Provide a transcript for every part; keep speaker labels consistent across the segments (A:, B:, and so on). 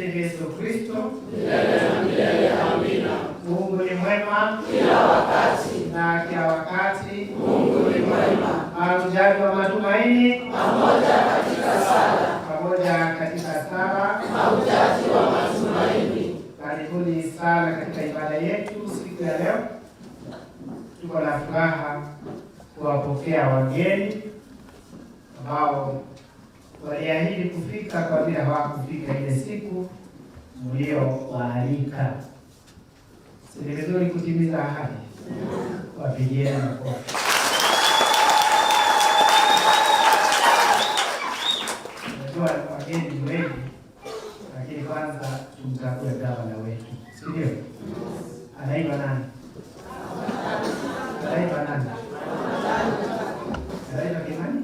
A: Tumsifu Yesu Kristo.
B: Milele na milele. Amina.
A: Mungu ni mwema
B: Kila wakati
A: na kila wakati.
B: Mungu ni mwema.
A: Mahujaji wa matumaini,
B: Pamoja katika sala,
A: pamoja katika sala.
B: Mahujaji wa matumaini.
A: Karibuni sana katika ibada yetu siku ya leo. Tuko na furaha kuwapokea wageni ambao waliahidi kufika kwa vile hawakufika ile siku mliowaalika. Si ni vizuri kutimiza ahadi? Wapigieni makofi. Najua wageni ni wengi, lakini kwanza tumtambue gavana wetu, si ndio? Anaitwa nani? Anaitwa nani? Anaitwa Kimani?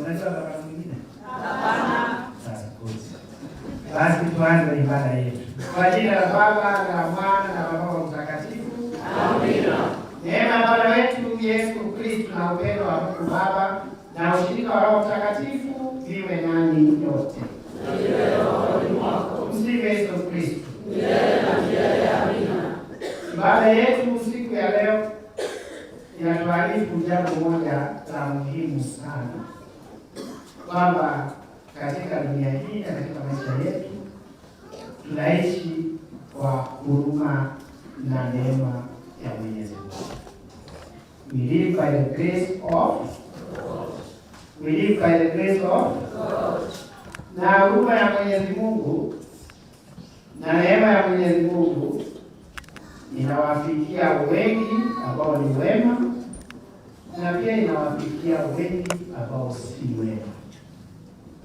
A: Unajua gavana mwingine? Sasa, good. Basi tuanze ibada yetu kwa jina la Baba na la Mwana na la Roho Mtakatifu.
B: Amina.
A: Neema ya Bwana wetu Yesu Kristo na upendo wa Mungu Baba na ushirika wa Roho Mtakatifu viwe nanyi nyote.
B: Iwe rohoni mwako.
A: Tumsifu Yesu Kristo.
B: Milele na milele. Amina.
A: Ibada yetu siku ya leo inatuarifu jambo moja la muhimu sana, kwamba katika dunia hii na katika maisha yetu tunaishi kwa huruma na neema ya Mwenyezi Mungu. We live by the grace of We live by the grace of na huruma ya Mwenyezi Mungu na neema ya Mwenyezi Mungu inawafikia wengi ambao ni wema na pia inawafikia wengi ambao si wema,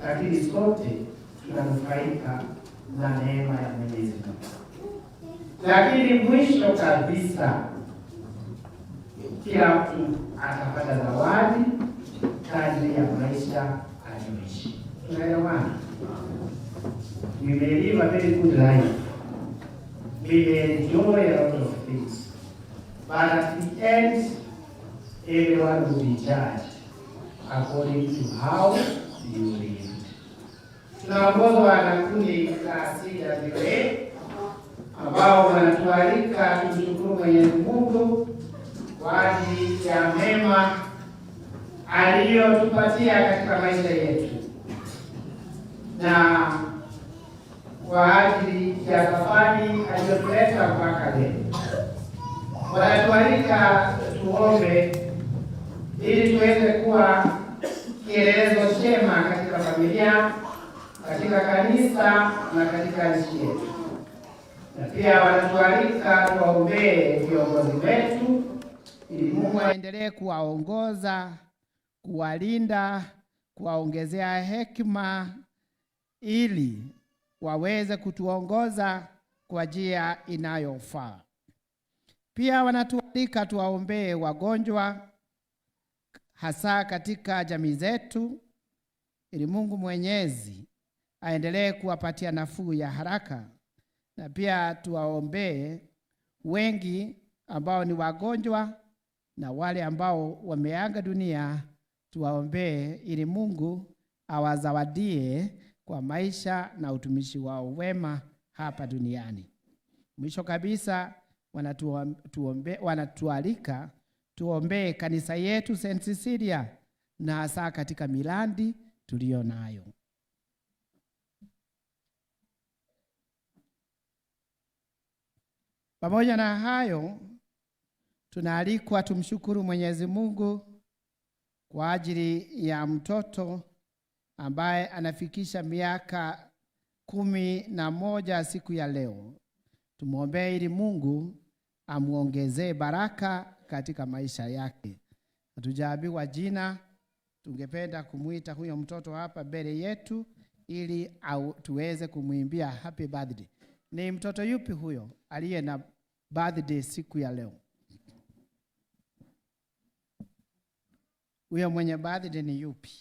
A: lakini sote tunanufaika na neema ya Mwenyezi Mungu. Lakini mwisho kabisa, kila mtu atapata zawadi kadri ya maisha aliyoishi. Tunaelewana? We may live a very good life. We may enjoy a lot of things. But at the end, everyone will be judged according to how you lived. Tunaongozwa na kundi la CWA ambao wanatualika tumshukuru Mwenyezi Mungu kwa ajili ya mema aliyotupatia katika maisha yetu na kwa ajili ya safari aliyotuleta mpaka leo. Wanatualika tuombe ili tuweze kuwa kielelezo chema katika familia, katika kanisa na katika nchi yetu. Na pia wanatualika tuwaombee viongozi wetu ili Mungu aendelee kuwaongoza, kuwalinda, kuwaongezea hekima ili waweze kutuongoza kwa njia inayofaa. Pia wanatualika tuwaombee wagonjwa hasa katika jamii zetu ili Mungu Mwenyezi aendelee kuwapatia nafuu ya haraka, na pia tuwaombee wengi ambao ni wagonjwa na wale ambao wameaga dunia, tuwaombee ili Mungu awazawadie kwa maisha na utumishi wao wema hapa duniani. Mwisho kabisa, wanatualika tuombee kanisa yetu St. Cecilia na hasa katika miradi tuliyo nayo. Pamoja na hayo, tunaalikwa tumshukuru Mwenyezi Mungu kwa ajili ya mtoto ambaye anafikisha miaka 11 siku ya leo. Tumwombee ili Mungu amuongezee baraka katika maisha yake. Hatujaambiwa jina, tungependa kumuita huyo mtoto hapa mbele yetu ili tuweze kumwimbia happy birthday. Ni mtoto yupi huyo aliye na birthday siku ya leo? Huyo mwenye birthday ni yupi?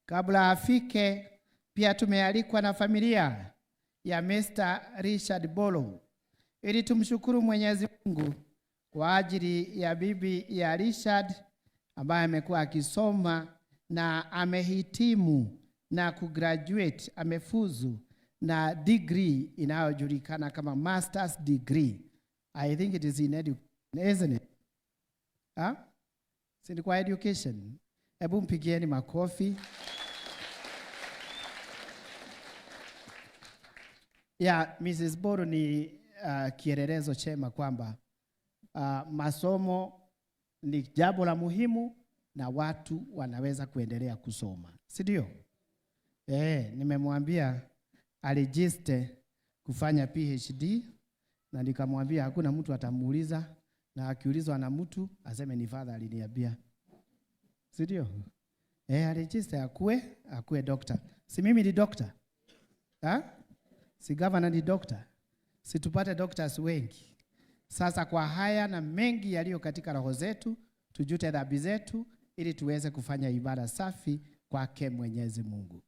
A: Kabla afike, pia tumealikwa na familia ya Mr. Richard Bolo ili tumshukuru Mwenyezi Mungu kwa ajili ya bibi ya Richard ambaye amekuwa akisoma na amehitimu na kugraduate, amefuzu na degree inayojulikana kama master's degree. I think it is in education, isn't it? Huh? Si ni kwa education? Hebu mpigieni makofi. Ya, Mrs. Boru ni kielelezo chema kwamba masomo ni jambo la muhimu na watu wanaweza kuendelea kusoma, si ndio? Nimemwambia alijiste kufanya PhD na nikamwambia hakuna mtu atamuuliza, na akiulizwa na mtu aseme ni father aliniambia, si ndio? Alijiste akue doctor. Si mimi ni doctor? Ha? Si governor ni doctor? Si tupate doctors wengi? Sasa kwa haya na mengi yaliyo katika roho zetu, tujute dhambi zetu ili tuweze kufanya ibada safi kwake Mwenyezi Mungu.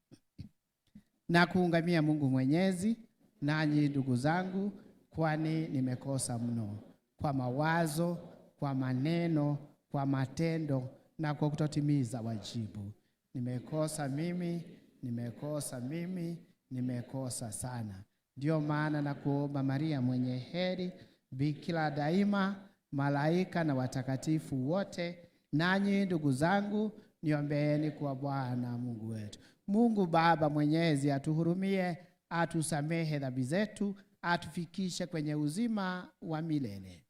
A: Na kuungamia Mungu Mwenyezi, nanyi ndugu zangu, kwani nimekosa mno kwa mawazo, kwa maneno, kwa matendo na kwa kutotimiza wajibu. Nimekosa mimi, nimekosa mimi, nimekosa sana. Ndio maana na kuomba Maria mwenye heri, bikira daima, malaika na watakatifu wote, nanyi ndugu zangu, niombeeni kwa Bwana Mungu wetu. Mungu Baba Mwenyezi atuhurumie, atusamehe dhambi zetu, atufikishe kwenye uzima wa milele.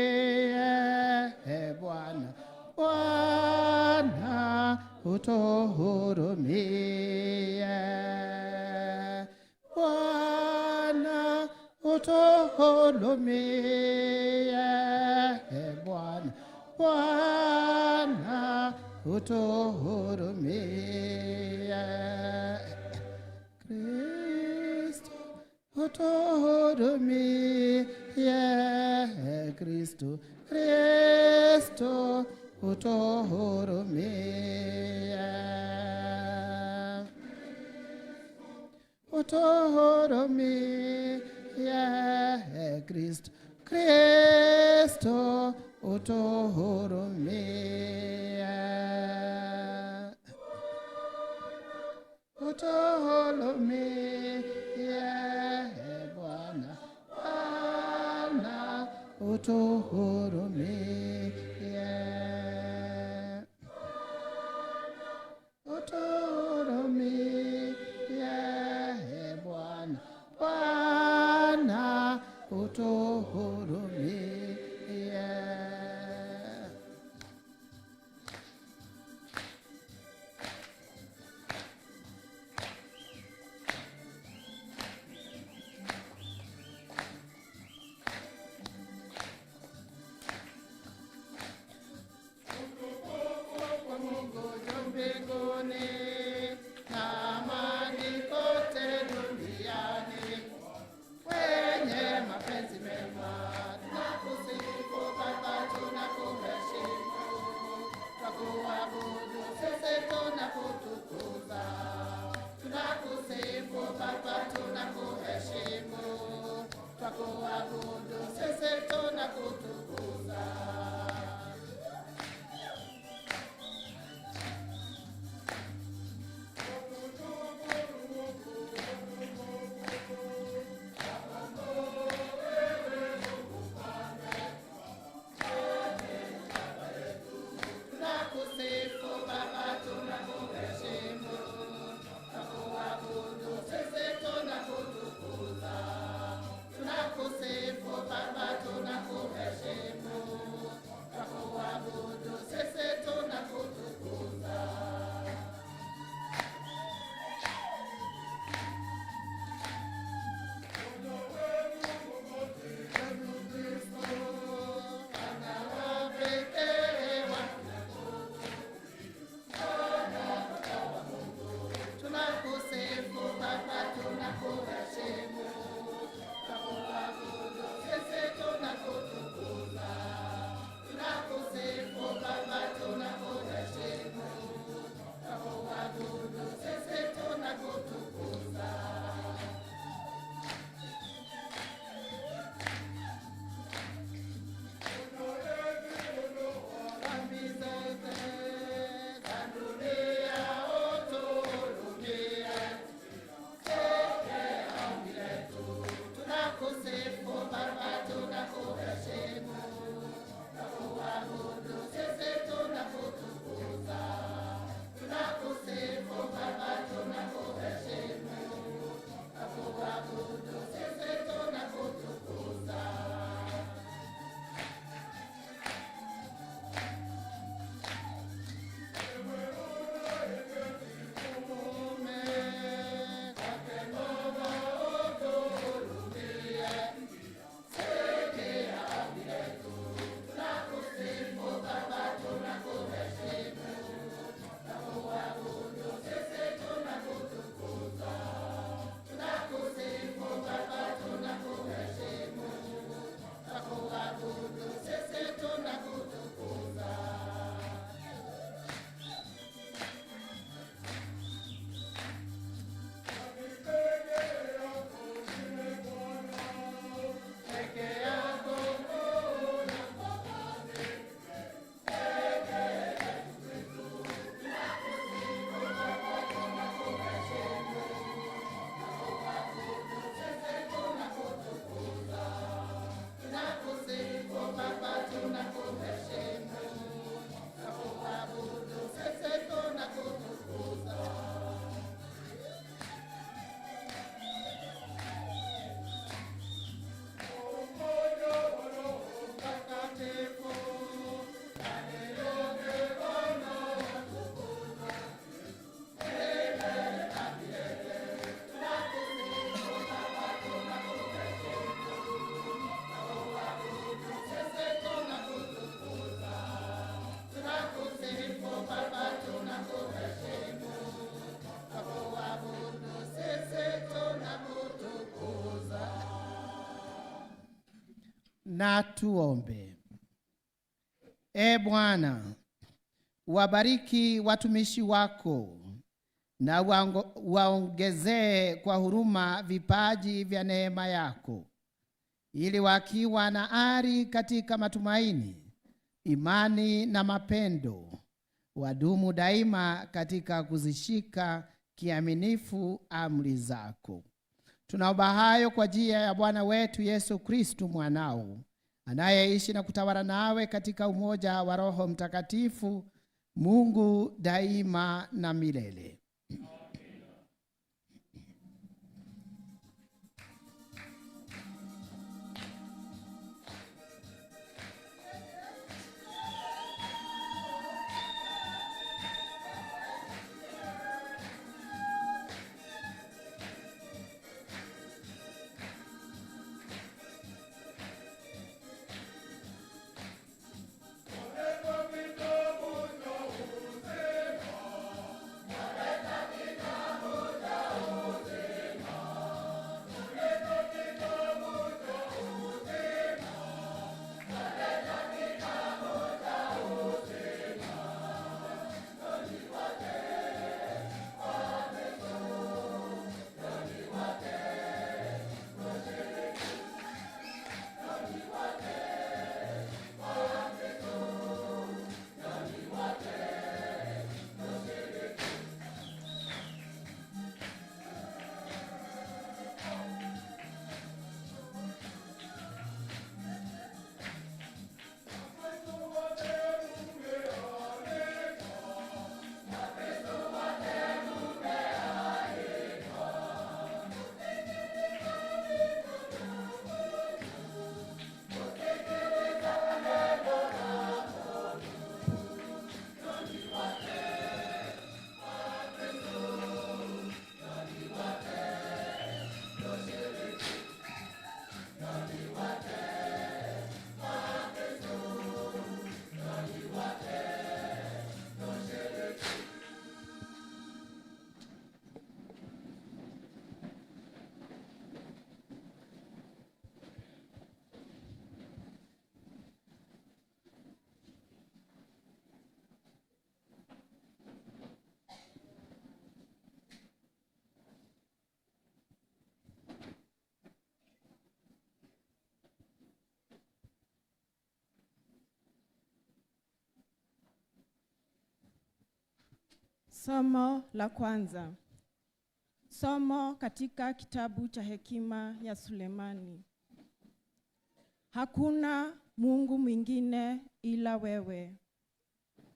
A: Utuhurumie Bwana, Bwana utuhurumie, Bwana utuhurumie, Bwana, Bwana utuhurumie. Kristo utuhurumie, Kristo, Kristo utuhurumie. Utuhurumie, Kristo, Kristo utuhurumie. Utuhurumie, Bwana, Bwana utuhurumie. Utuhurumie, Bwana, Bwana utuhurumie. Mbinguni na amani kote duniani, wenye mapenzi mema. Na tuombe. E Bwana, wabariki watumishi wako na waongezee kwa huruma vipaji vya neema yako, ili wakiwa na ari katika matumaini, imani na mapendo, wadumu daima katika kuzishika kiaminifu amri zako. Tunaomba hayo kwa njia ya Bwana wetu Yesu Kristu mwanao, anayeishi na kutawala nawe katika umoja wa Roho Mtakatifu, Mungu daima na milele.
C: Somo la kwanza. Somo katika kitabu cha Hekima ya Sulemani. Hakuna Mungu mwingine ila wewe,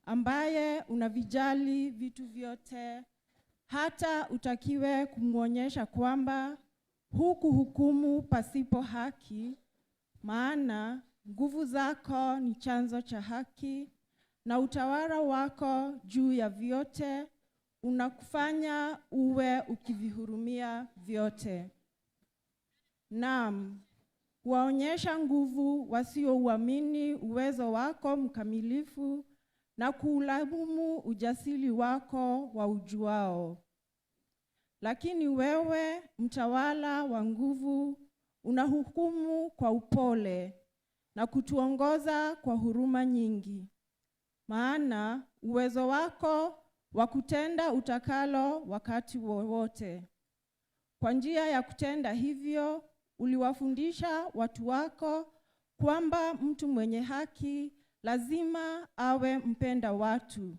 C: ambaye unavijali vitu vyote, hata utakiwe kumwonyesha kwamba hukuhukumu pasipo haki, maana nguvu zako ni chanzo cha haki, na utawala wako juu ya vyote unakufanya uwe ukivihurumia vyote. Naam, waonyesha nguvu wasiouamini uwezo wako mkamilifu, na kuulaumu ujasiri wako wa ujuao. Lakini wewe, mtawala wa nguvu, unahukumu kwa upole na kutuongoza kwa huruma nyingi. Maana uwezo wako wa kutenda utakalo wakati wowote. Kwa njia ya kutenda hivyo, uliwafundisha watu wako kwamba mtu mwenye haki lazima awe mpenda watu.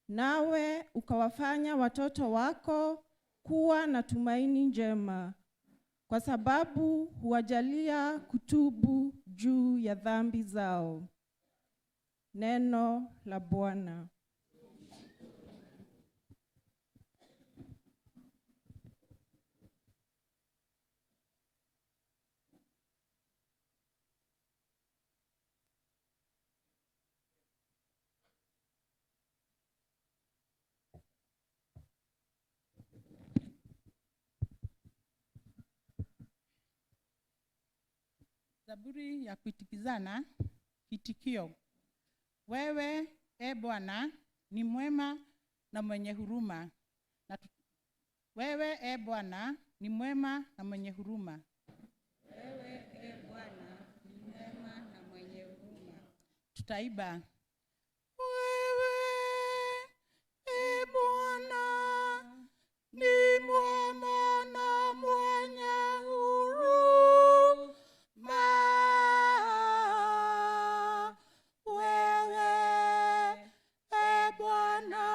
C: Nawe ukawafanya watoto wako kuwa na tumaini njema, kwa sababu huwajalia kutubu juu ya dhambi zao. Neno la Bwana.
D: Zaburi ya kuitikizana. Kitikio: Wewe, e Bwana, ni mwema na mwenye huruma. Wewe, e Bwana, ni mwema na mwenye huruma.
E: Wewe, e Bwana, ni mwema
D: Tutaiba wewe e Bwana ni mwema na mwenye huruma. Wewe e Bwana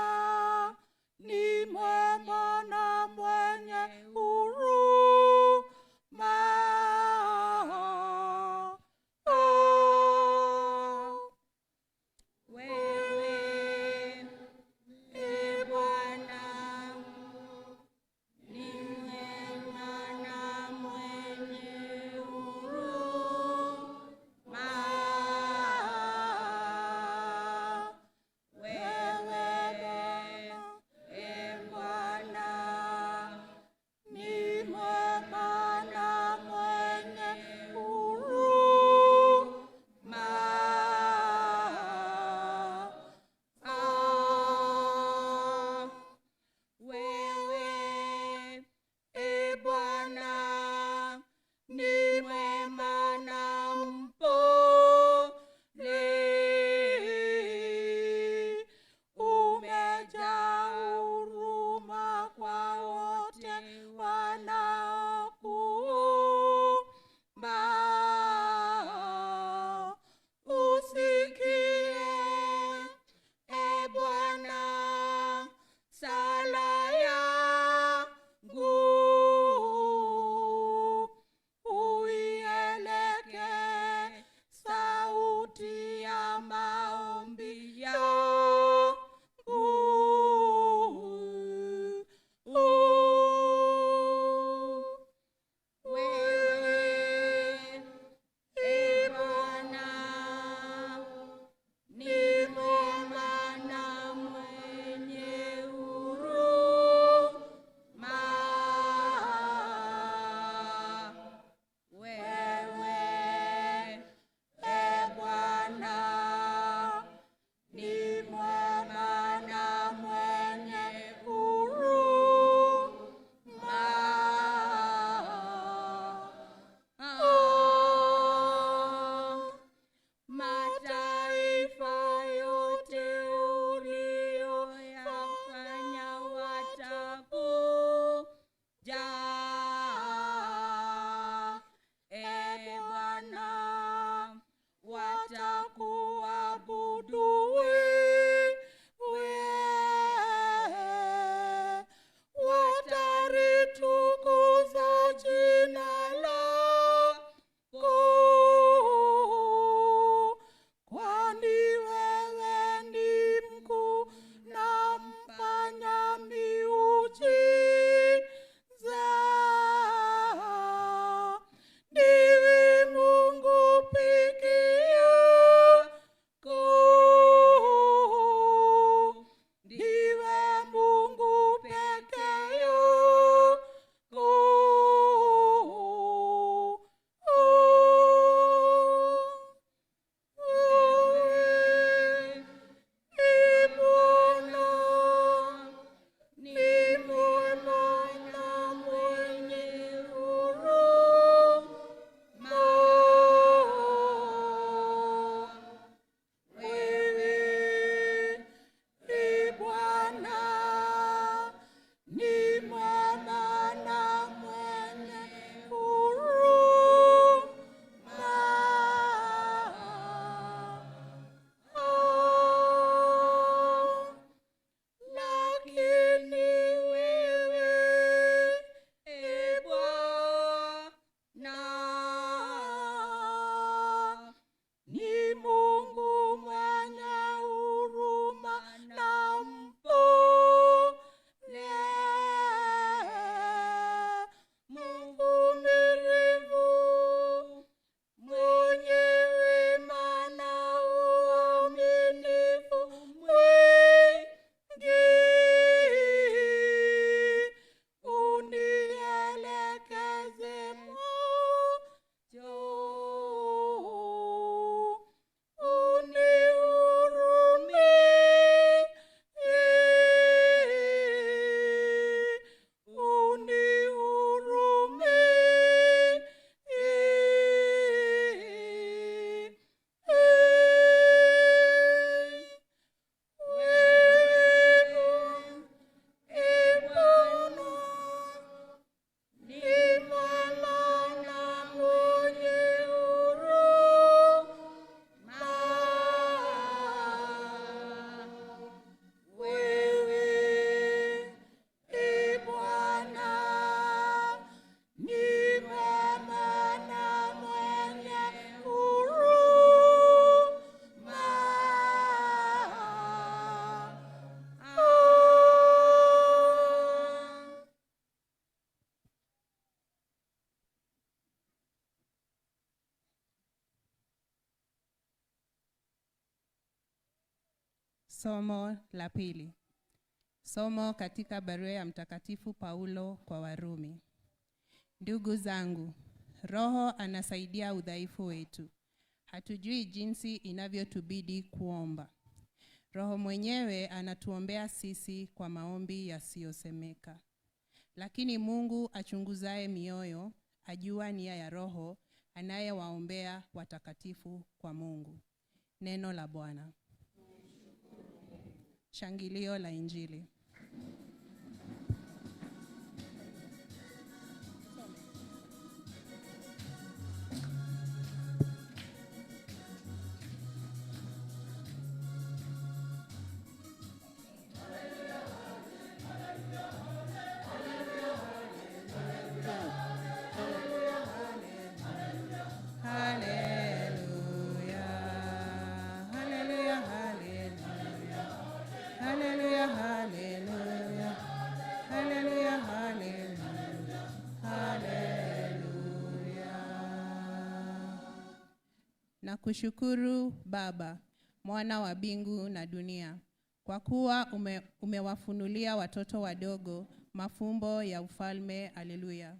D: ni mwema na mwenye huruma. Oh.
E: Somo la pili. Somo katika barua ya Mtakatifu Paulo kwa Warumi. Ndugu zangu, Roho anasaidia udhaifu wetu. Hatujui jinsi inavyotubidi kuomba. Roho mwenyewe anatuombea sisi kwa maombi yasiyosemeka. Lakini Mungu achunguzaye mioyo, ajua nia ya Roho anayewaombea watakatifu kwa Mungu. Neno la Bwana. Shangilio la Injili. Haleluya, haleluya, haleluya. Haleluya, haleluya. Haleluya, haleluya. Haleluya. Nakushukuru Baba, Mwana wa mbingu na dunia, kwa kuwa umewafunulia watoto wadogo mafumbo ya ufalme. Haleluya.